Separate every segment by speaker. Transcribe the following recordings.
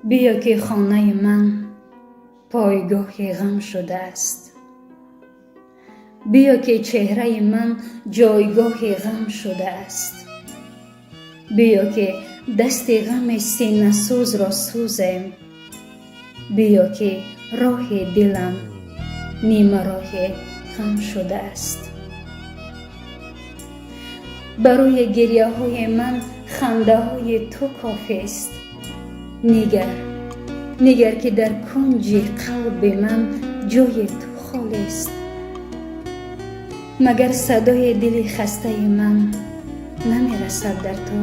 Speaker 1: Биё, ки хонаи ман пойгоҳи ғам шудааст. Биё, ки чеҳраи ман ҷойгоҳи ғам шудааст. Биё, ки дасти ғами синасӯзро сӯзем. Биё, ки роҳи дилам нимароҳи ғам шудааст. Барои гирьяҳои ман хандаҳои ту кофист. Нигар, нигар, ки дар кунҷи қалби ман ҷои ту холист. Магар садои дили хастаи ман намерасад дар ту,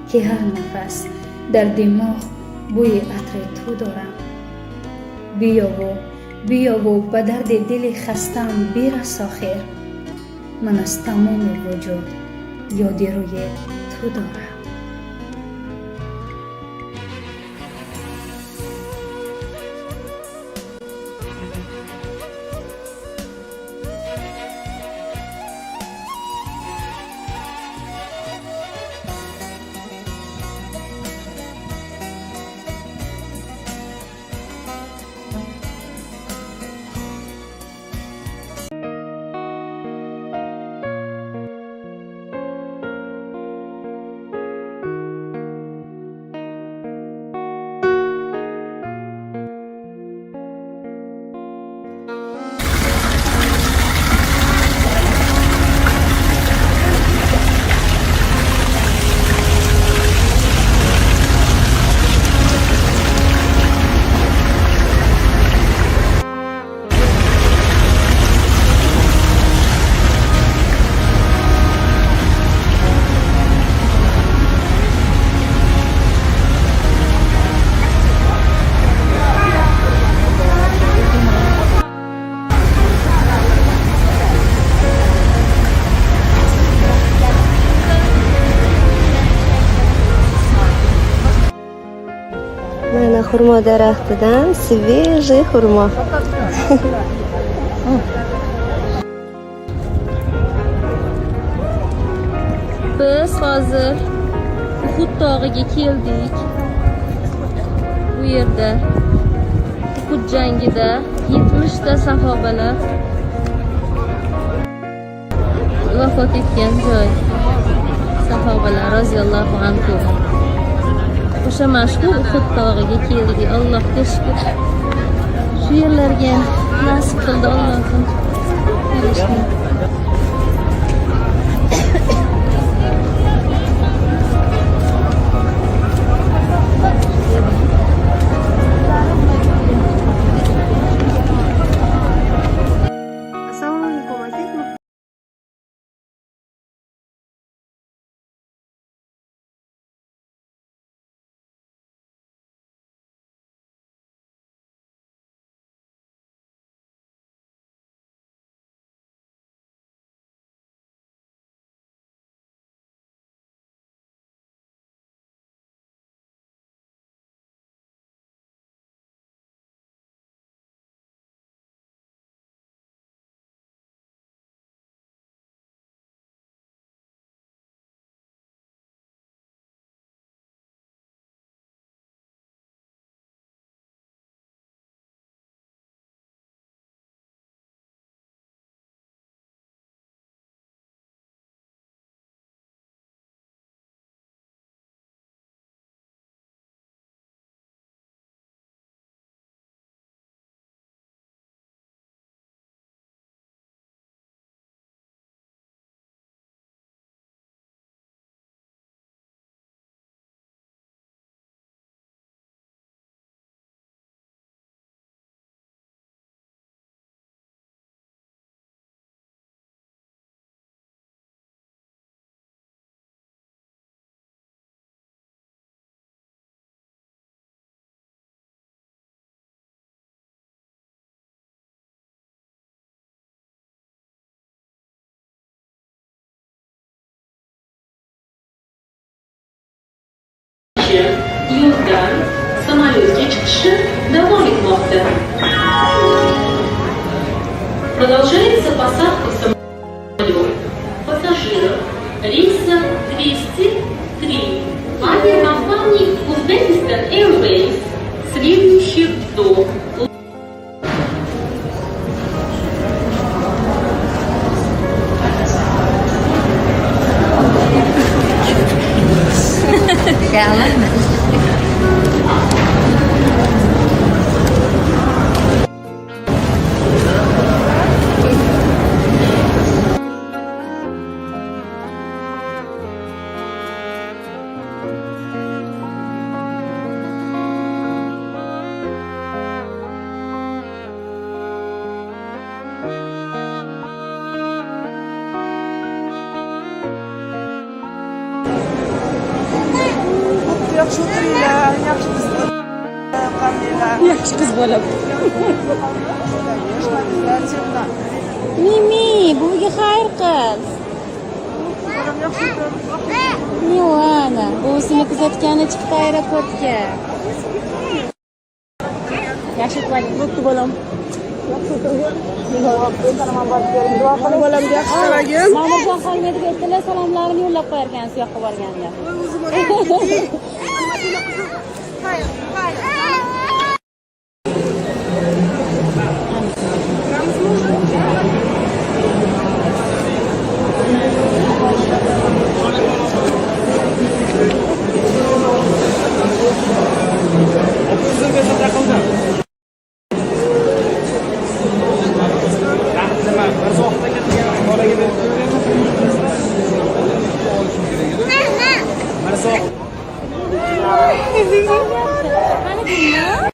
Speaker 1: ки ҳар нафас дар димоғ бӯи атри ту дорам? Биёву, биёву ба дарди дили хастаам бирас. Охир ман аз тамоми вуҷуд ёди рӯи ту дорам.
Speaker 2: Mana xurmo daraxtidan свежий xurmo.
Speaker 3: Biz hozir Uhud tog'iga keldik. Bu yerda Uhud jangida 70 ta sahobalar vafot etgan joy. Sahobalar roziyallohu anhu. O'sha mashhur Uhud tog'iga keldik. Allohga shukr. Shu yerlarga nasib qildi Allohim kelishni.
Speaker 2: Assalomu alaykum, aziz
Speaker 4: Yo'ldan samolyotga chiqishi davom etmoqda. Продолжается посадка в самолет пассажиров рейса 203 авиакомпании Uzbekistan Airways.
Speaker 3: Alloh.
Speaker 5: Yaxshi o'tiringlar, yaxshi bizni qandaylar.
Speaker 1: Yaxshi qiz bola.
Speaker 5: Конечно, обязательно.
Speaker 3: Mimi, buviga xayr qil.
Speaker 5: Bolam yaxshi o'tir.
Speaker 3: Milana, buvisini kuzatgani chiqdi aeroportga.
Speaker 1: Yaxshi o'tib bo'pti bolam.
Speaker 5: Bolamga yaxshi qaragin.
Speaker 3: Ma'murjon Xolmedov ertalab salomlarini yo'llab qo'yarkan siz yoqqa borganda.
Speaker 5: O'zim o'rganib qizim. Xayr, xayr.
Speaker 3: Qani gulni?